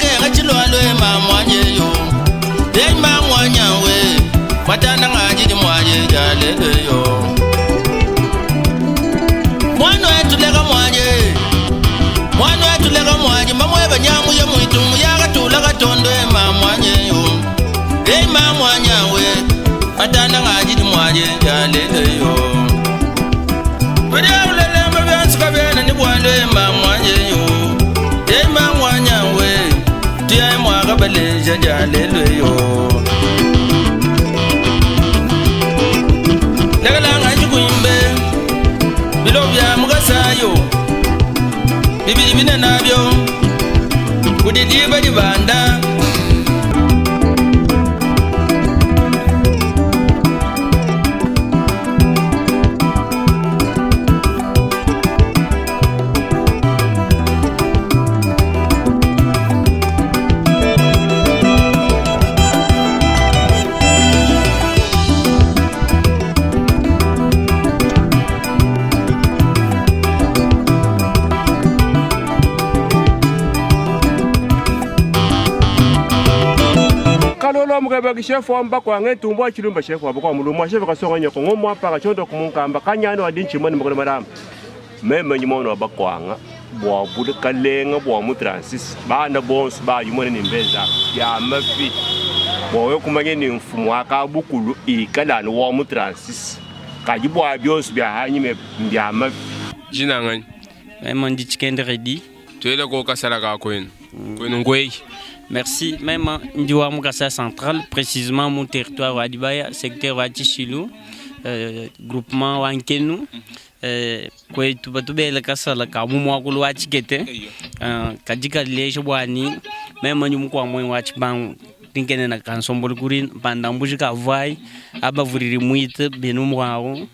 Makenga tshilwalwe mamwanye yo Hey mamwanya we Matana ngajidi mwaje jalele yo Mwana wetu leka mwaje Mwana wetu leka mwaje Mamweba nyamu ya mwitu Muyaga tula katondo mamwanye yo Hey mamwanya we Matana ngajidi mwaje jalele yo Bidya ulelemba byansuka byena ni bwalwe mamwanye yo Hey mamwanya we Tuyaye mwaka baleja jalele yo Lekalanga njikuimbe Bilo bya mukasayo Bibili bine nabyo Kudidiba libanda Kalolo mukebe shefu wamba kwange tumbo chilumba shefu wamba kwa mulumwa shefu kasonga nyoko ngomwa paka chondo kumunkamba kanyano adinchi mwani mukole madam meme nyimono wabakwanga bwa bule kalenga bwa mu transis bana bonso ba yimone ni mbeza ya mafi bwa kumanye ni mfumo akabukulu ikalani wa mu transis kaji bwa byonso bya hanyime bya mafi Jina ngani? Meme ndi Chikende Redi. Tuele ko kasala ka kwenu. Kwenu ngwei. Merci. Meme ndi wa mu Kasai Central, précisément mon territoire wa Dibaya, secteur wa Tshilu, groupement wa Nkenu. Kwetu batubele kasala ka mu mwakulu wa Tshikete. Kadika leje bwani meme ndi mukwa mwe wa Tshibangu. Tinkene na kansomboli kuri panda mbuji ka vai abavuriri mwite benu mwawo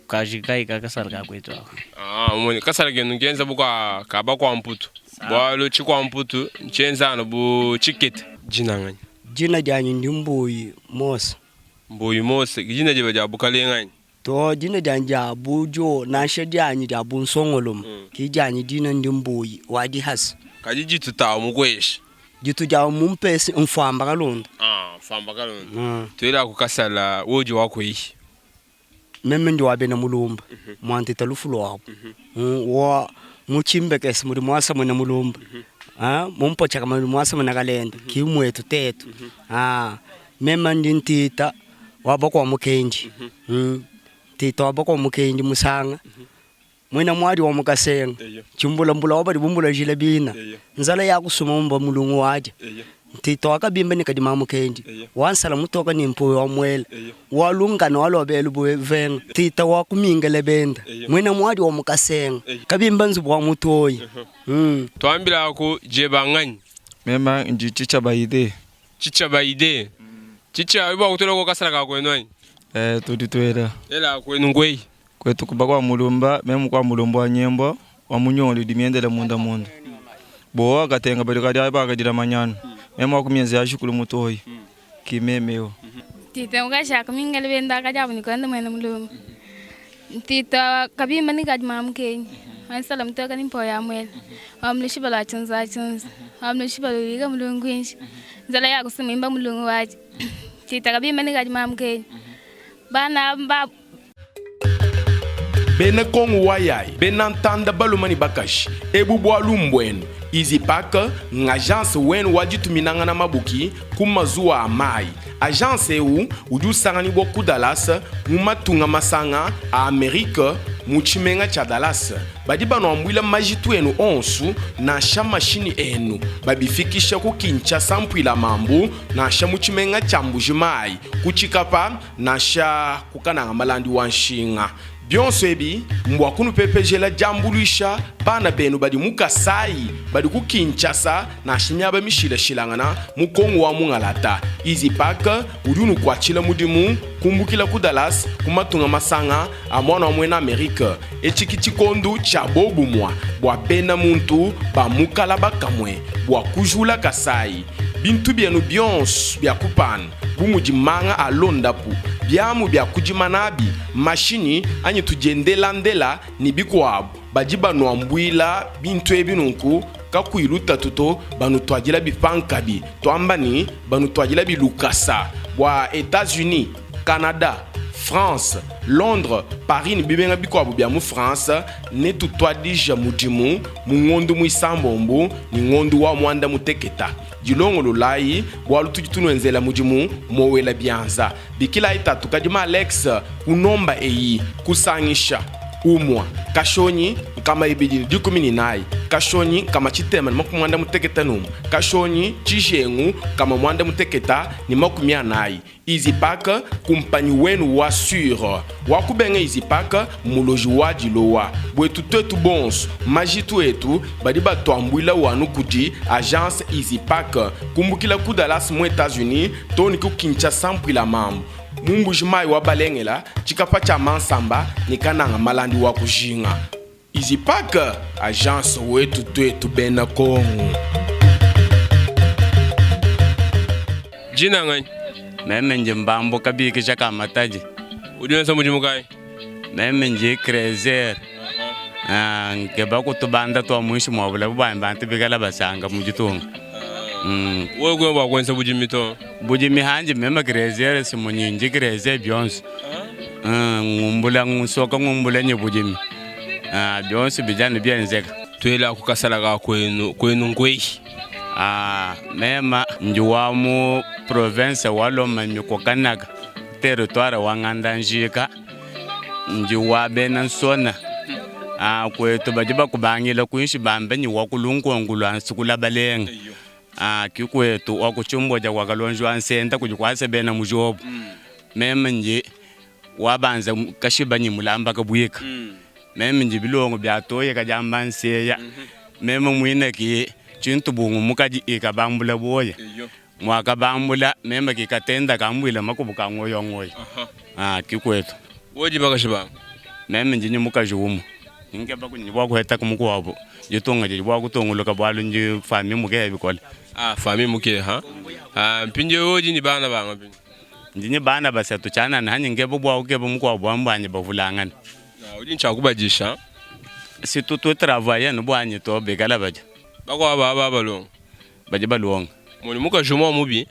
kajikai ka kasala ka kwetu ako. Ah, mone kasala kenu ngenza buka kaba kwa mputu. Bwalo chikwa mputu nchenza no bu chikete. Jina ngani? Jina lyanyi ndi Mbuyi Mose. Mbuyi Mose, jina jiba ja bukale ngani? To jina lyanyi lya bujo nasha lyanyi lya bunsongoloma. Ki lyanyi jina ndi Mbuyi wa dihasa. Kaji jitu ta mukwesha. Jitu lya mumpesi mfamba kalonda. Ah, mfamba kalonda. Tuela kukasala woji wako iyi. Meme ndi wabena mulumba. Mwantita lufulo wabo. Wa muchimbekesi muri mwasa mwena mulumba. Ah, mumpocha kama muri mwasa mwena kalenda. Kimwetu tetu. Ah, meme ndi ntita wabakwa mukenji. Tita wabakwa mukenji musanga. Mwena mwali wa mukasenga. Chimbula mbula wabali bumbula jila bina. Nzala ya kusuma mba mulungu waje. Ntita wakabimba ni kadima mukenji. Wansala mutoka ni mpuwe wa mwele. Walungana walobelu buwe venga. Tita wakumingele benda. Mwena mwali wa mukasenga. Kabimba nzubu wa mutoyi. Twambila ku jebangani. Mema ndi chicha baide. Chicha baide. Chicha iba kutola ko kasala ka kwenu ani? Tudi twela. Ela kwenu ngwei. Kwetu kuba kwa mulumba, memu kwa mulumba wa nyembo, wa munyoli dimiendele munda munda. Boa katenga bali kadi aba kadira manyano. Memu akumyenze ashukuru mutoyi. Kimemeo. Tita ukashaka mingale benda kajabu nikwenda mwena mulumba. Tita kabimba ni kadima mkenyi. Ansala mtoka ni mpoya mwele. Wamlishi bala chunza chunza. Wamlishi bala liga mulungu inji. Nzala ya kusimimba mulungu waje. Tita kabimba ni kadima mkenyi. Bana ba Bena Kongo wayai, bena ntanda balumani bakashi, ebu bwa lumbwenu. Easy Pack, ng'agence wenu wajituminanga na mabuki ku mazuwa a mai. Agence eu udi usangani bwa ku Dallas mu matunga masanga a Amerika mu tshimenga tshia Dallas. Badi banwambuila majitu enu onsu nansha mashini enu babifikisha ku Kinshasa mpuila mambu nansha mu tshimenga tshia Mbuji-Mayi ku Tshikapa nansha ku Kananga malandi wa nshinga. Bionso ebi mbwa kunupepejela diambuluisha bana benu badi mu Kasai badi ku Kinshasa nansha miaba mishilashilangana mu Kongo wa Mungalata. Easy Pack udi unukuatshila mudimu kumbukila ku Dallas ku matunga masanga a mwana wa muena Amerika. Etshi ki tshikondu tshia bobumua bua bena muntu ba mukala bakamue bua kujula Kasai. Bintu bienu bionso bia kupana bu mudi manga a londapu, biamu bia kudima nabi, mashinyi anyi tudiendelandela ne bikuabu. Badi banuambuila bintu ebi nunku Kakuyi lutatu to, banutuadilabi pankabi, tuamba ne, banutuadilabi lukasa. Bua Etats-Unis, Canada, France, Londres, Paris ne bimenga bikuabu bia mu France, netutuadije mudimu mu ngondu muisambombu ne ngondu wa muanda muteketa. Dilongololayi, bualu tudi tunuenzela mudimu mowela bianza. Bikilayi tatu Kadima Alex ku nomba eyi, kusangisha, umua, kashonyi, 214, kashonyi, 691, kashonyi, tshijengu, 840. Easypack, kumpanyi wenu wa sur. Wa kubenga Easypack, mmuloji wa dilowa. Buetu tuetu bonso, majitu etu badi batuambuilawu anu kudi agence Easypack, kumbukila ku Dallas mu Etats-Unis too ne ku Kinshasa mpuila mambu, mu Mbuji-Mayi wa Balengela, tshikapa tshia Mansamba ne Kananga Malandi wa kujinga. Easypack, agence wetu tuetu bena Kongo. Jina nganyi? Meme ndi Mbambo Kabikisha ka Matadi. Udi wenza mudimu kayi? Meme ndi creuseur. Ah, nkeba kutubanda tua muinshi mua bulabu buanyi bantu bikala basanga mu ditunga. Wewe kuena bua kuenza budimi to? Budimi hanji meme creuseur simunyi ndi creuseur bionso. Ngumbula nsoka ngumbula nyi budimi. Ah, bionso bidi anu bienzeka. Tuela ku kasala ka kwenu, kwenu nkweyi. Ah, mema ndi wa mu province wa Lomami ku Kanaka, territoire wa Ngandanjika, ndi wa bena Nsona. Ah, kwetu badi bakubangila kuinshi bamba nyi wa ku lunkongu lua Nsukula Balenga. Ah, ki kwetu wa ku Tshimbodia kua Kalonji wa Nsenda kudi kuasa bena Mujobo. Mema ndi wabanza kashiba nyi mulamba kabuika. Meme ndi bilongo bia toye kadiamba nseya. Meme muine ki tshintu bungu mukadi ikabambula boya. Muakabambula meme ki katenda kambuila makubu ka ngoyo ngoyo. Ah, ki kwetu. Wodi bakaji ba? Meme ndi nyi mukaji umue. Nkeba kunyi bua kuheta ku mukuabu. Ditunga didi bua kutunguluka bualu ndi famille mukehe bikole. Ah, famille mukehe ha? Ah, mpindieu wodi ne bana banga mpindieu? Ndi ne bana basatu tshianana hanyi nkeba bua kukeba mukuabu bua mbuanyi bavulangane. Ah, udi ne tshia kubadisha? Si tutu travailler anu buanyi to, bikala badia. Bakuabu aba balonga? Badi balonga. Mudi mukaji umue mubi?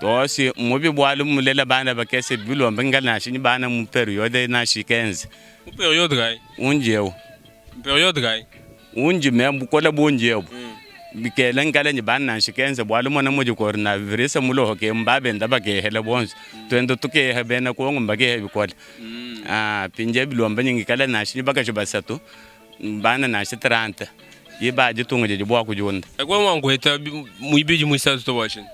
To, si mubi bualu mulela bana bakese bilomba ngikala nansha ne bana mu periode nansha 15. Mu periode kayi? Undi eu. Periode kayi? Undi me bukole bundi ebu. Bikela ngikala ne bana nansha 15 bualu mona mudi coronavirus mulohoke mba benda bakehela bonso. Tuenda tukeha bena Kongo mbakeha bikole. Ah, pindia bilomba ne ngikala nansha ne bakaji basatu bana nansha 30. Iba ditunga didi bua kudiunda. Ekwe mwa nkuheta muibidi muisatu to bua tshinyi?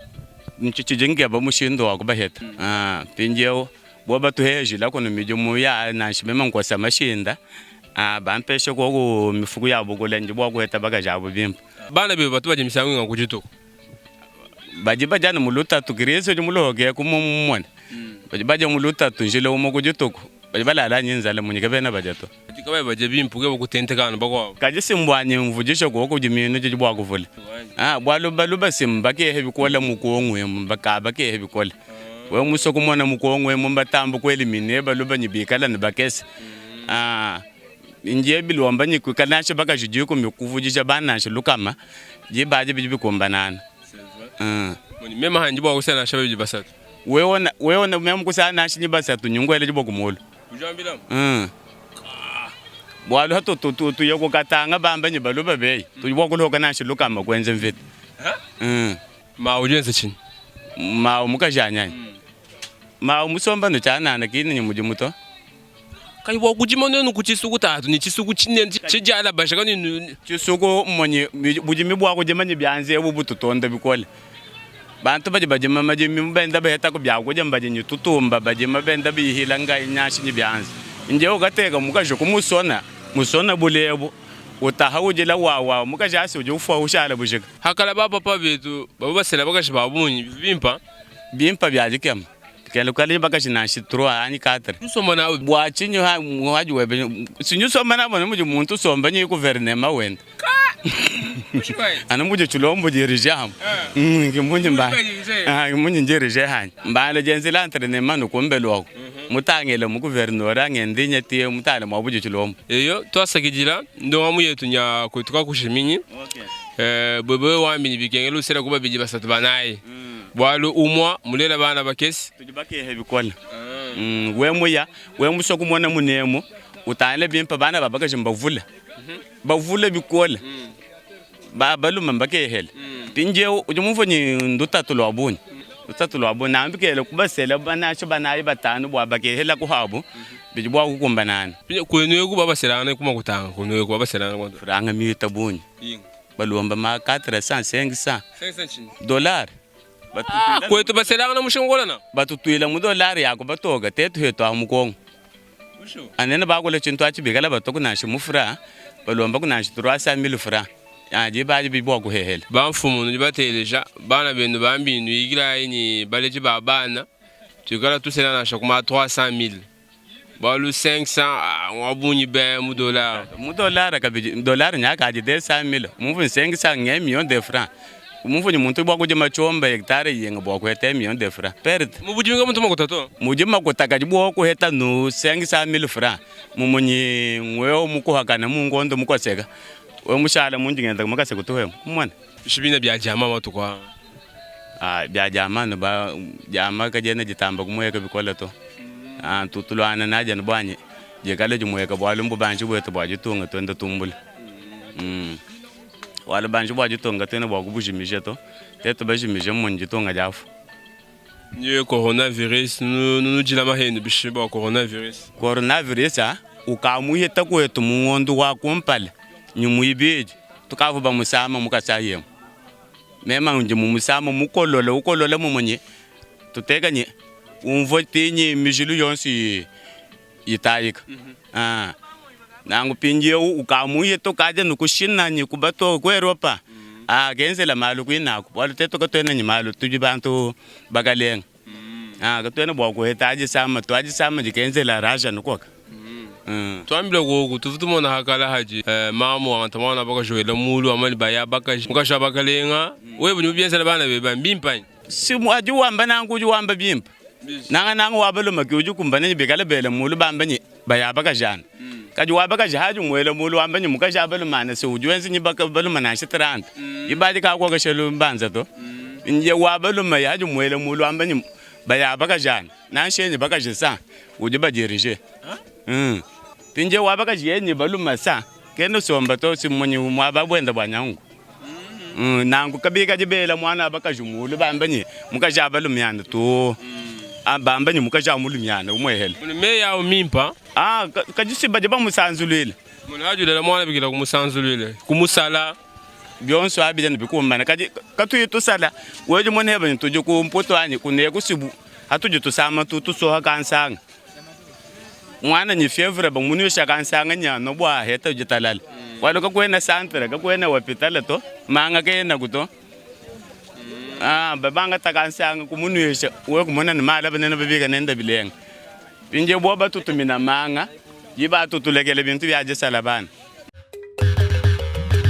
Ntshitshidi nkeba mushindu wa kubaheta. Ah, mpindieu bo batuhejila kunu midimu ya nansha meme nkosa mashinda. Ah, bampeshe koku mifuku ya bukula ndi bua kuheta bakaji abu bimpe. Bana bebe batu badia misangu inga ku dituku? Badi badia anu mu lutatu, Kristo udi mulohoke ku mumone. Badi badia mu lutatu njila umue ku dituku. Badi balala anyi nzala munyi kabena badia to. Badi kabayi badia bimpe ukeba kutenteka anu bakuabu. Kadi si mbuanyi mvudisha kuoku diminu didi bua kuvula. Ah, bualu baluba si mbakehe bikole mu Kongo emu, mbaka bakehe bikole. Wewe musue kumona mu Kongo emu mbatamba kuelimine baluba nyi bikala ne bakese. Ah, ndiye bilomba nyi kuikala nansha bakaji dikumi kuvudija bana nansha lukama, diba adi bidi bikumbanana. Meme handi bua kusela nansha babidi basatu. Wewe na, wewe na meme kusela nansha ni basatu nyunguele diboko mulu. Udi wambilamu? Bualu hatu tu, tu, tuye kukatanga bamba nyi baluba beyi. Tudi bua kuloka nansha lukama kuenza mvita. Ma udi wenza tshinyi? Ma mukaji anyanyi. Ma musomba no tshianana kini nyi mudimu to. Kayi bua kudima nuenu ku tshisuku tatu ne tshisuku tshinene tshidialabasha kanu nu. Tshisuku mmonyi budimi bua kudima ne bianza ebu bututonda bikole. Bantu badi badima madimi benda bahetaku biakudia mbadi ne tutumba badima benda bihila ngai nyashi ne bianza. Ndiye ukateka mukaji kumusona musona bulebu utaha udila wawa mukaji asi udi ufua ushala bujika. Hakala ba papa betu bavua basela bakaji ba bungi bivua bimpa. Bimpa bia dikema. Kele kale bakaji nansha 3 anyi 4. Nusomba nabo. Bua tshinyi muhaji webe sinyi usomba nabo ne mudi muntu usomba nyi gouvernement wenda. Anu mudi tshilombo dirige amu. Ki munyi mba. Ah, munyi ndirige hanyi. Mbala dienzela entraînement no kumbelu aku. Mutangile mu guvernora ngendi nyetiye mutale mwa budi tshilombo. Eyo twasakidila ndongamu yetu nya kwetu kakushiminyi. Eh, bwebe wambini bikengela usela ku babidi basatu banayi. Bwalu umwa mulela bana bakesi. Tudi bakehe bikola. Mm, we muya, we muswa kumona munemu, utangile bimpe bana ba bakaji mbavula. Bavula bikola. Ba balume mbakehele. Mpindieu udi mumvue ni ndutatu lua bungi. Lutatu lua bungi nambikele kubasela banashi banayi batanu bua bakehela kuhabu bidi bua kukumbanana. Kwenu eku babaselangana kuma kutanga kwenu eku babaselangana kwanza. Franga mita bungi. Balomba ma 400 500 dollar. Ah, kwetu baselangana mushinga na. Batutuila mu dollar yako batoka tetu hetu amu Kongo. Anene bakula chintu achi bikala batoku nashi mu franc balomba kunashi 300 mille franc. Adi badi bibua kuhehela. Bamfumu nudi bateleja bana benu bambinu yikilayi ni baleji ba bana tuikala tusela nansha kuma 300 mille bualu 500 ah, ngwa bungi be mu dollar. Mu dollar kabidi dollar nyakadi 200 mille mumvu 500 nge million de francs. Mumvu ni muntu bua kudima chomba hectare yinga bua kuheta million de francs. Perte. Mu budimi ka muntu makuta to. Mudi makuta kadi bua kuheta nu 500 mille francs. Mumunyi ngweo mukuhakana mu ngondo mukoseka. We mushala mundi ngenda kumakase kutuhema kumona. Bishibina bya jama matuku aa. Ah, bya jama no ba jama kajena jitamba kumweka bikola to. Ah, tutulwana naja nbwanye. Jikale jimweka bwalu mbu banji bwetu bwa jitunga twenda tumbula. Wala banji bwa jitunga twenda bwa kubujimisha to. Tetu bajimije mun jitunga jafu. Nye coronavirus nu nu jila mahenu bishi bwa coronavirus. Coronavirus ah ukamuhita kwetu mungondo wa kumpala nyumuibidi tukavuba musama mukasayemo. Mema nji mumusama mukolole ukolole mumunye tutekanye umvo tinyi mijilu yonsi yitayika. Ah nangu pindieu ukamuhita ukaja nukushina nyi kubato kweropa. Ah kenzela malu kwinaku bwalu tetu katwena nyi malu tudi bantu bakalenga. Ah katwena bwa kuheta ajisama twajisama jikenzela raja nukoka. Twambile gogo tuvutumona hakala haji eh, mamu wangata mwana bakajoela mulu amali baya bakaji mukasha bakalenga wewe ni byenzela bana beba mbimpanyi. Si aji wamba nangu uji wamba bimpa. Nanga nanga wabaluma ki uji kumbana ni bikala bela mulu bamba ni baya bakajana. Kaji wabakaji haji mwele mulu wamba ni mukaja baluma na se uji wenzi ni baka baluma na shitranta. Ibadi ka kwa kashelu mbanza to. Nje wabaluma ya haji mwele mulu wamba ni baya bakajana. Na shenye bakaji sa uji badirije. Pinje wabakaji yenye baluma sa kendo somba to simunyi mwaba bwenda bwa nyangu. Nangu kabika jibela mwana bakaji mulu bamba ni mukaja balumyana to. Bamba ni mukaja mulumyana umwehele. Munu meya umimpa. Ah, kajisiba jiba musanzulile. Munu hajulela mwana bikila kumusanzulile. Kumusala. Byonso abija nibikumbana kaji katuyi tusala weje mwana heba tuje ku mpoto anyi kune kusibu hatuje tusama tu tusoha kansanga. Mwana ni fievre ba munu sha kansanga nya no bwa heta jitalala. Walo ka kwena santra ka kwena wapitala to manga kena kuto. Ah, babanga takansanga kumunuyesha we kumona ni mala banene babika nenda bilenga. Pinje bo batutumina manga yiba tutulekele bintu bya jisala bana.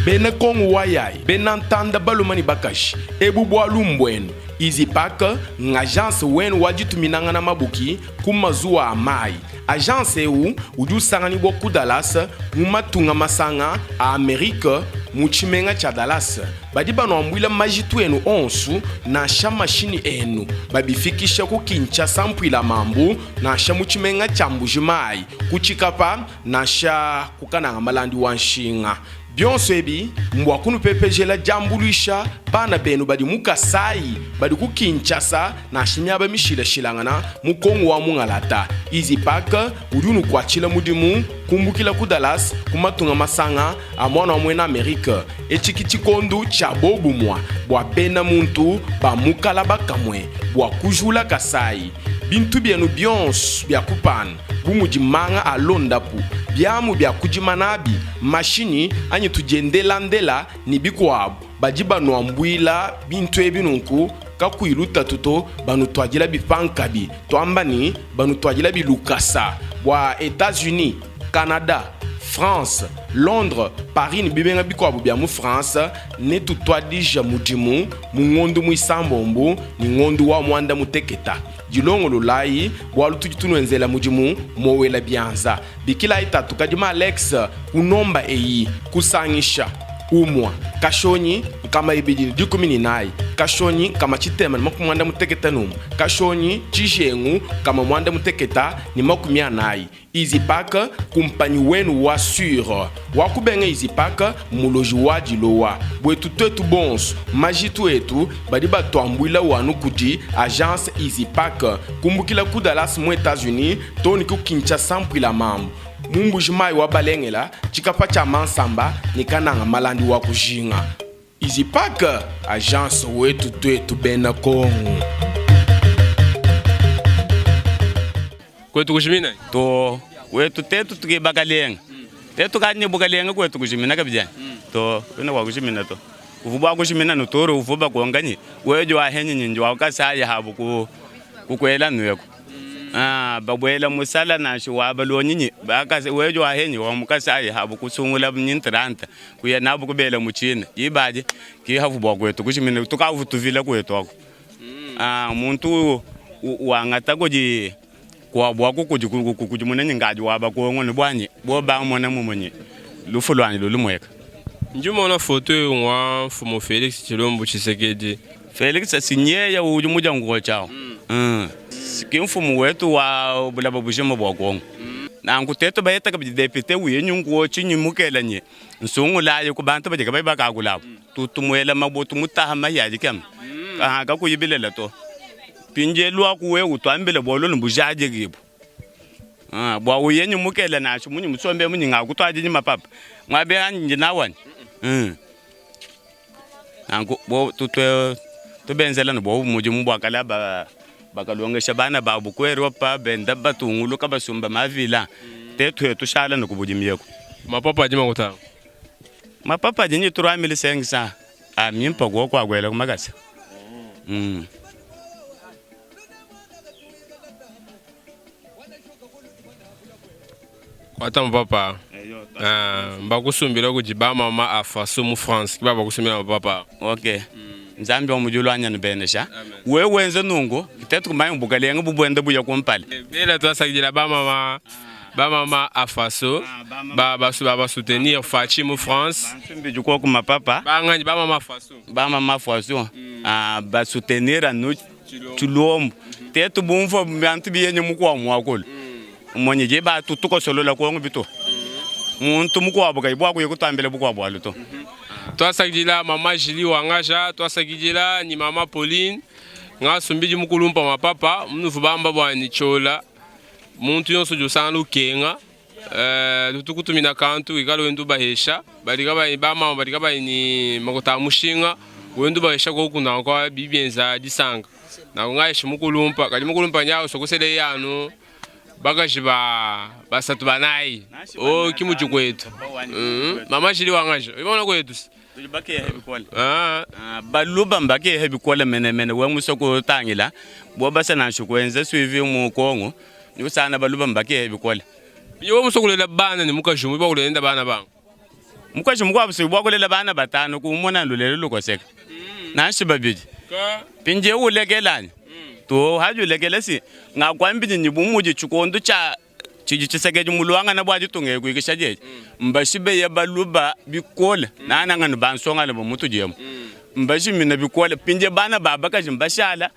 Bena Kongo wayai, bena ntanda baluma ni bakashi, ebu bwa lumbwenu. Easy Pack ng'agence wenu wajituminanga na mabuki ku mazuwa a mai. Agence eu udi usangani bwa ku Dallas mu matunga masanga a Amerika mu tshimenga tshia Dallas. Badi banwambuila majitu enu onsu nansha mashini enu babifikisha ku Kinshasa mpuila mambu nansha mu tshimenga tshia Mbuji-Mayi ku Tshikapa nansha ku Kananga malandi wa nshinga. Bionso ebi mbwa kunupepejela diambuluisha bana benu badi mu Kasai badi ku Kinshasa nansha miaba mishilashilangana mu Kongo wa Mungalata. Easy Pack udi unukuatshila mudimu kumbukila ku Dallas ku matunga masanga a mwana wa mwena Amerika. Etshi ki tshikondu tshia bobumwa bua bena muntu ba mukala bakamwe bua kujula Kasai. Bintu bienu bionso bia kupana bu mudi manga a londapu biamu bia kudima nabi mashini anyi tudiendelandela ni bikuabu badi banwambuila bintu ebi nunku kakuyi lutatu to banutwadila bipankabi twamba ni banutwadila bilukasa bua États-Unis, Canada, France, Londres, Paris ne bimenga bikuabu bia mu France netutuadija mudimu mu ngondu muisambombu ne ngondu wa muanda muteketa. Dilongololayi bualu tudi tunuenzela mudimu mowela bianza. Bikilayi tatu Kadima Alex ku nomba eyi, kusangisha, umua, kashonyi, 214, kashonyi, 691, kashonyi, tshijengu, 840. Easypack, kumpanyi wenu wa sur wa kubenga Easypack mmuloji wa dilowa. Buetu tuetu bonso, majitu etu badi batuambuila wanu kudi agence Easypack kumbukila ku Dallas mu Etats-Unis too ne ku Kinshasa mpuila mambu mu Mbuji Mayi wa Balengela, tshikapa tshia Mansamba ne Kananga Malandi wa kujinga. Easypack, agence wetu tuetu bena Kongo. Kwetu kujimina to wetu tetu tuki bakalenga tetu kadi ne bukalenga kwetu kujimina kabidi to kwena kwa kujimina to uvu bua kujimina nuturu uvu bakonganyi wejo wahenyi nji wakasaya habu ku kukwela nweku ah babwela musala nashi wabalonyinyi bakase wejo wahenyi wamukasaya habu kusungula nyintranta kuya nabu kubela muchina ibaje kihavu bwa kwetu kujimina tukavu tuvila kwetu ako ah muntu wangata kudi kwabwaku kudi kudi munene ngaji waba kongo ni bwanyi bo ba mona mumunyi lufu lwanyi lulumweka Njumona foto eyo ngwa mfumu Felix Tshilombo Tshisekedi. Felix sinyeya udi mujanguko chao mm. Ki mfumu wetu wa bulaba bujima bwa Kongo nanku tetu bayeta kabidi depute wienyu nguo chinyi mukelanye nsungulaye ku bantu badi kabayi bakakulabu tutumuela mabo tumutaha mayaji kama ah kakuyibilela to pinje lwaku we utwambile bolo mbujadi kibu ah bwa uyenyu mukela nasho munyi musombe munyi ngakutwaji nyima papa mwabe anji nawani mm nanku bo tutwe tubenzela no mudimu bwa kala ba bakalongesha bana babu kweropa benda batunguluka basumba mavila tetwe tushala no kubudimyeko Mapapa adi makutanga. mapapa jinyi turamili sengisa amimpa gwo kwagwela kumakasa mm. Kwata mapapa. Ah, mbakusumbila kudi ba mama afaso mu France kiba bakusumbila mapapa. Okay nzambi wa mujulu anyani benesha we wenze nungu tetu kumanya bukalenga bubwenda buya kumpale Bela twasakidila ba mama ba mama afaso ba ba ba ba soutenir Fachi mu France. Bansumbi ko mapapa Banganyi ba mama afaso. ba mama faso ah basoutenir anu chilombo tetu bumva bantu biyenye mukwa mwakulu monye je ba tutukosolola kongo bito muntu mukwabo kai bwa kuye kutambele bukwabo aluto Twasakidila mama Julie Wangaja, twasakidila ni mama Pauline ngasumbidi mukulumpa mapapa munuvu bamba bwani chola muntu yonso josanga lukenga tutukutumina kantu ikala wendu bahesha balika bayi bamama balika bayi ni makota a mushinga wendu bahesha kokuna kwa bibienza disanga nako ngaesha mukulumpa kadi mukulumpa nyawo sokusele yanu bakaji ba basatu banayi o kimuji kwetu mama Julie Wangaja ibona kwetu ah baluba mbakehe bikola menemene we musoko tangila bo basa nanshu kwenza suivi mu Kongo ni usana baluba mbakehe bikola Iwe musokulela bana ni mukaji umwe bakulenda bana banga mukaji mukwabu si bwakulela bana batano kumona lulelo lukoseka nanshi babidi pinje ulekelani to haji ulekele si ngakwambidi ni bumuji chikondo cha chiji chisekeji mulwanga na bwaji tunge kuikisha jeje mbashibe ya baluba bikola nananga no bansonga le mutu jemo mbashi mina bikola pinje bana baba kaji mbashala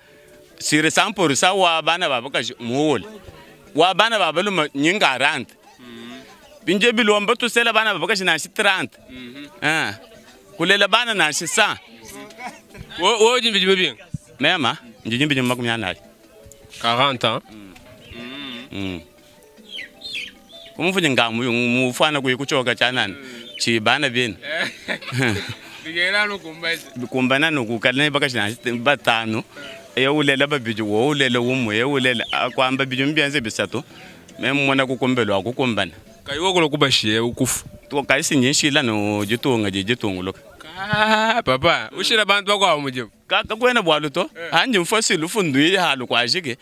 sire sampuru sa wa bana baba kaji muwole wa bana baba luma nyinga rant pinje bilomba tusela bana baba kaji nanshi 30 ah kulela bana nanshi sa wo jimbi jimbi bien mema njijimbi jimbi 40 40 ans Kumfunya ngamu mufana kuyi kuchoka chanani chibana bini bigera lukumbaje kumbana nokukala bakashina batano yewulela babiji wowulela umwe yewulela akwamba biji mbyanze bisatu memona kukumbelwa kukumbana kaiwo kulo kubashiye ukufu to kaisi nyinshila no jitunga jijitunguluka Ah, papa, ushila bantu bakuabu mudimu. Kakuena bualu to. Anji mfosi lufu nduile halu kuajiki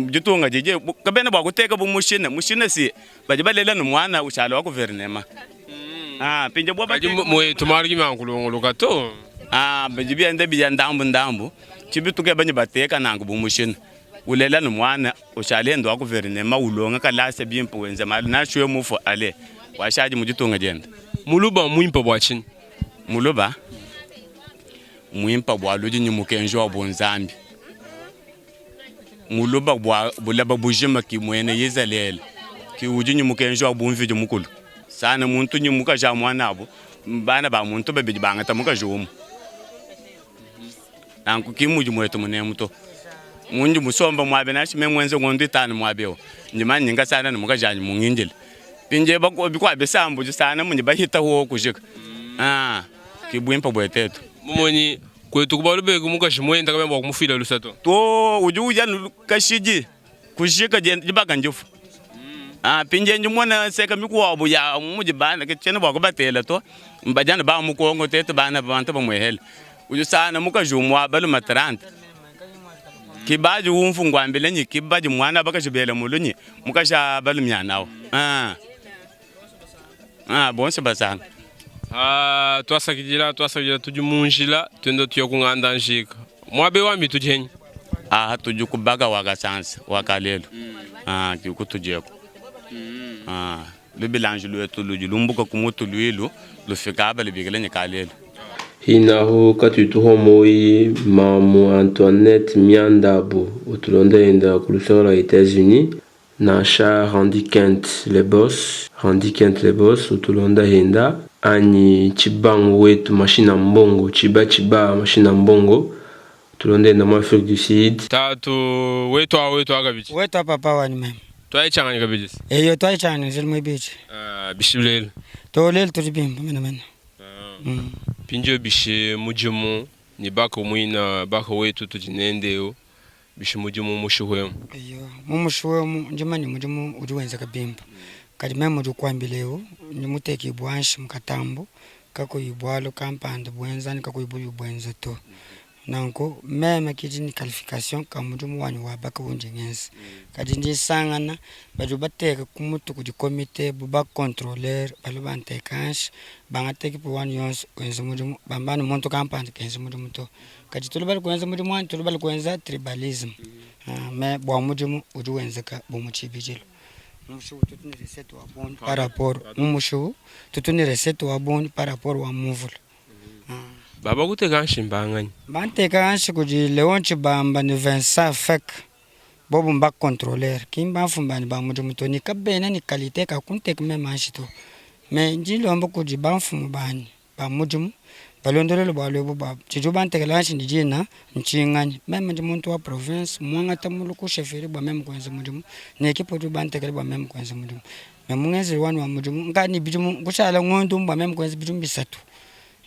ditunga didi kabena bua kuteka bu mushina mushina si badi balela ne muana ushala wa guvernema. Ah, pinje bua Kadi mwetu malu ki mankulunguluka to. Ah, bidi bienda biya ndambu ndambu tshibituke banyi bateka nanku bu mushina ulela ne muana ushala enda wa guvernema ulonga kalasa bimpe wenza malu nashuwe mufu ale washadi mu ditunga dienda. Muluba muimpe bua tshinyi? Muluba muimpe bua ludi ni mukenji wa bunzambi. Muluba bua bulaba bujima ki muena Izalele ki udi ni mukenji wa bumvidi mukulu sana muntu ni mukaji a muanabu bana ba muntu babidi bangata mukaji umue nanku ki mudi muetu munemu to mundi musomba muabe nashi me muenze ngondo itanu muabe eu ndi manyinga sana ni mukaji anyi mungindile pinje bikua bisambu sana mundi bahita huo kujika ah ki buimpe buetetu Mumonyi kwetu kubalu beku mukaji muenda kabemba bua kumufuila lusa to. To udi uya kashidi kujika dibaka njifu. Ah pinje nji mona seka mikuabu ya mudi bana ke tshiena bua kubatela to mbajana ba mukongo tetu bana bantu bamuhele udi sana mukaji umua baluma 30 kibaji umfu ngwambile nyi kibaji mwana bakaji bela mulunyi mukaji balumyanawo ah ah bonse basanga. Ah, twasakidila twasakidila tudi munjila twenda tuya kunganda njika mwabe wami tujenyi aha tudi kubaga wakasansa wakalelo ah kikutujeko ah lubilanji lwetu ludi lumbuka kumutu lwilu lufika aba lubikila nyikalelo. Hinahu katutuho moi mamu Antoinette Miandabo utulonda enda kulusaka la Etats-Unis nansha Randy Kent le boss Randy Kent le boss utulonda henda anyi Chibangu wetu mashina mbongo chiba chiba mashina mbongo tulonda enda mu Afrique du Sud. Tatu wetu a wetu akabidi wetu a papa wani meme twaichanganya kabidi eyo twaichanganya zili mwibiji ah bishilelo to lelo tuli bimba mena mena. Pinjo bishi mujimu ni bako mwina bako wetu tujinendeo bishi mujimu mushuhwemu. Eyo mumushuhwemu njimani mujimu udi wenza kabimba kadi meme udi kwambileo ni muteki bwanshi mukatambo kakuyibwalo kampanda bwenza ni kakuyibuli bwenza to nanko meme kidi ni qualification ka mudimu wanyi wa baka wundi ngenza kadi ndi sangana badi bateka kumutu kudi comité bu ba contrôleur balu bantekanshi bangateki pu wani yonso wenza mudimu bambani muntu kampanda kenza mudimu to kadi tulu bali kuenza mudimu wanyi tulu bali kuenza tribalism me bwa mudimu udi wenzeka bu muchibijilo mumushu tutu ni recette wa bon par rapport mumushu tutu ni recette wa bon par rapport wa muvula. Baba kuteka nshimbanganyi banteka anshi kudi Leon Chibamba ni Vincent Fek bobu mba contrôleur kimba mfumbani ba mudimu to ni kabena ni qualité ka kunteka meme anshi to me njilomba kudi bamfumu bani ba mudimu balondolelo bwa lwebu bwa tshidi bantekela anshi ndi dina nchingani meme ndi muntu wa province mwangata mulu ku chefferie bwa meme kuenza mudimu ne ekipe udi bantekela bwa meme kuenza mudimu me mungenzeli wani wa mudimu nkani bidimu kushala ngondu bwa meme kuenza bidimu bisatu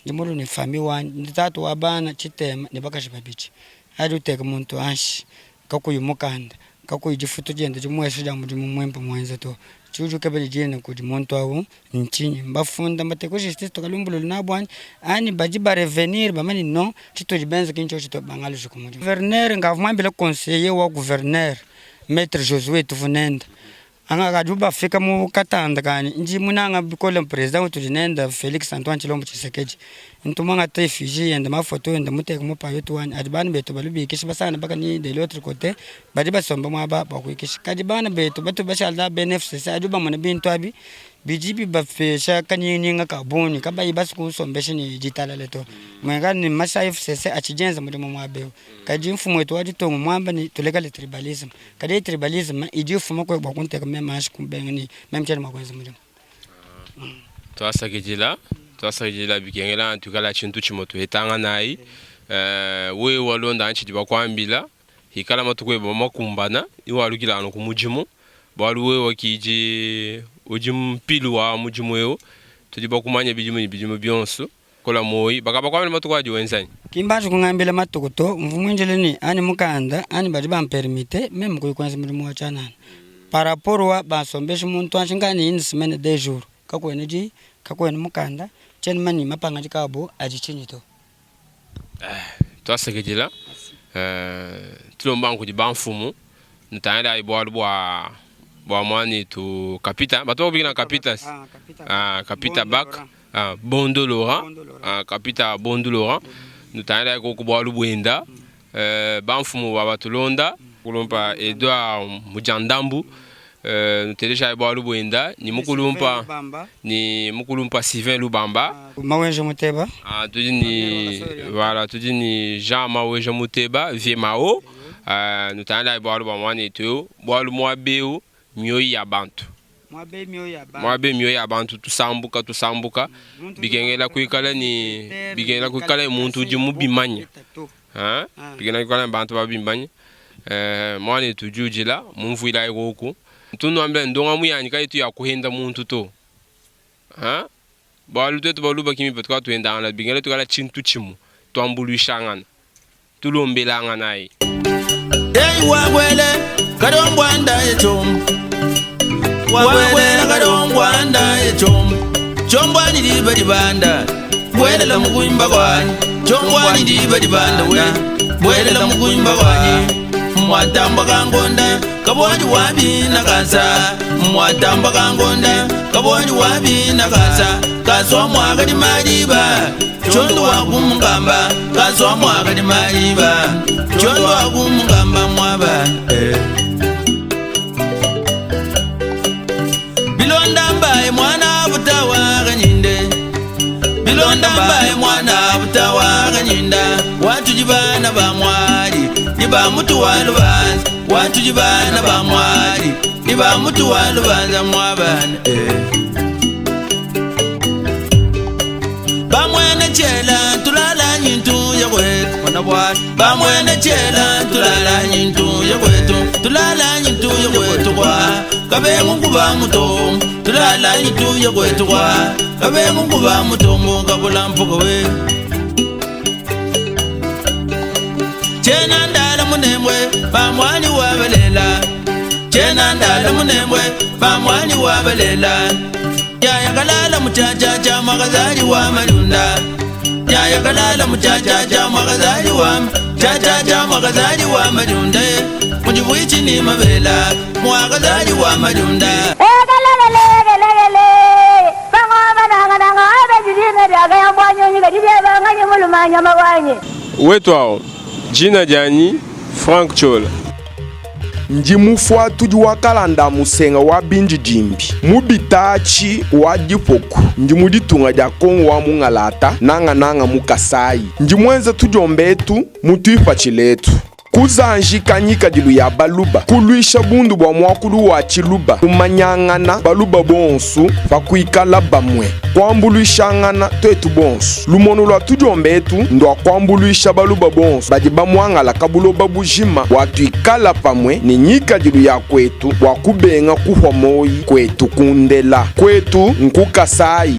ndi mulu ni fami wani ndi tatu wa bana chitema ni bakaji babidi adi uteka muntu anshi kakuyi mukanda kakuyi difutu dienda dimwesha dia mudimu mwempe mwenza to tshiudi ukebele dina kudi muntu awu nchinyi mbafunda mbateka justice tukalumbululu nabwani ani badi barevenir bamani non tshitudi benza kincho tshito bangalusha ku mudimu gouverneur ngavumwambila conseiller wa gouverneur maître Josué Tuvunenda anga kadi bafika mu katanda kani ndi munanga bikole president utudi nenda Felix Antoine Tshilombo Tshisekedi ntumanga te effigie yenda mafoto yenda muteka mupayo tuwani adi bana betu balubikisha basana baka ni de l'autre côté badi basomba mwaba bakuikisha kadi bana betu batu bashala BNFCC adi bamona bintu abi bidi bibafesha kanyinga kabuni kabayi basukusombesha ni ditalale to mwenga ni masa FCC achijenza mudimu mwabeo kadi mfumo wetu waditongo mwamba ni tulekale tribalism kadi tribalism idi mfumo kwe bwa kunteka mema ashi kumbenga ni memchele makwenza mudimu. Twasakidila twasakidila bikengela tukala chintu chimo tuhetanga nayi we walonda nchi dibakwambila hikala matukwe makumbana iwalukila anu ku mudimu bwalu we wakiji udi mpilu wa mudimu eu tudi bakumanya bidimu ni bidimu bionso kola moyi bakaba kwambila matuku adi wenzani kimbanji kungambila matuku to mvumwinjile ni ani mukanda ani badi bampermite meme kuyikwenza mudimu wa chanana par rapport wa basombesha muntu anshi ngani une semaine deux jours kakwene di kakwene mukanda Tshiena mumanye mapangadika abu adi tshinyi to. Tuasakidila. Tulomba kudi bamfumu nutangilayi bualu bua bua muanetu Kapita batu bakubikila Kapita ah, Kapita Bak ah, Bondo Laurent ah, Kapita Bondo Laurent nutangilayi koku bualu buenda bamfumu ba batulonda kulumpa Edouard Mudiandambu nutelejayi bualu buenda ni mukulumpa ni mukulumpa Sylvain Lubamba Maweja Muteba ah, tudi ni voilà tudi ni Jean Maweja Muteba vieux Mao nutangila bualu bua muanetu eu bualu muaba eu mioyo ya bantu muaba mioyo ya bantu tusambuka tusambuka bikengela kuikala ni bikengela kuikala muntu udi mubimanya bikengela kuikala ni bantu babimanya muanetu udi udila mumvuilayi koku ntunuambila ndongamu yanyi kayitu ya kuhenda muntu to bualu tuetu baluba kimpe tukatuhendangana bikengela tuikala tshintu tshimue tuambuluishangana tulombelanganayi Ei wagwele kadombwanda echombo wagwele kadombwanda echombo chombwani liba libanda bwelela mukuimba kwanyi chombwani liba libanda we bwelela mukuimba kwanyi mwatamba kangonda kabwani wabina kasa mwatamba kangonda kabwani wabina kasa kaswa mwakadi maliba chondo wakumungamba kaswa mwakadi maliba chondo wakumungamba mwaba eh. Bilonda mbaye mwana butawa kanyinde bilonda mbaye mwana butawa kanyinda watuji bana ba mwali ni ba mutu wa lubanza watuji bana ba mwali ni ba mutu wa lubanza mwabana eh. Bamwene chela tulala nyintu ya kwetu bamwene chela tulala nyintu ya kwetu tulala nyintu ya kwetu kwa kabengu kuba muto tulala nyintu ya kwetu kwa kabengu kuba mutombo kabula mpuka we chena ndala munembwe bamwani wabalela chena ndala munembwe bamwani wabalela yayakalala muchachacha mwakazali wa malunda yayakalala muchachacha mwakazali wa chachacha mwakazali wa malunda mujibwichi ni mabela mwakazali wa malunda wetu awo jina dianyi Frank Chola Ndi mufuatudi wa kalanda musenga wa bindidimbi mubitachi wa dipoku ndi mu ditunga dia Kongo wa mungalata nangananga mu Kasai ndi muenza tudiomba etu mu tuipatshila etu kuzanjika nyikadilu ya baluba kulwisha bundu bua muakulu wa tshiluba kumanyangana baluba bonsu pa kuikala bamue kuambuluishangana tuetu bonsu lumono lua tudiomba etu ndua kuambuluisha baluba bonsu badi bamuangala kabuloba bujima bua tuikala pamue ne nyikadilu ya kwetu bua kubenga kuhwa moyi kwetu kundela kwetu nkukasai.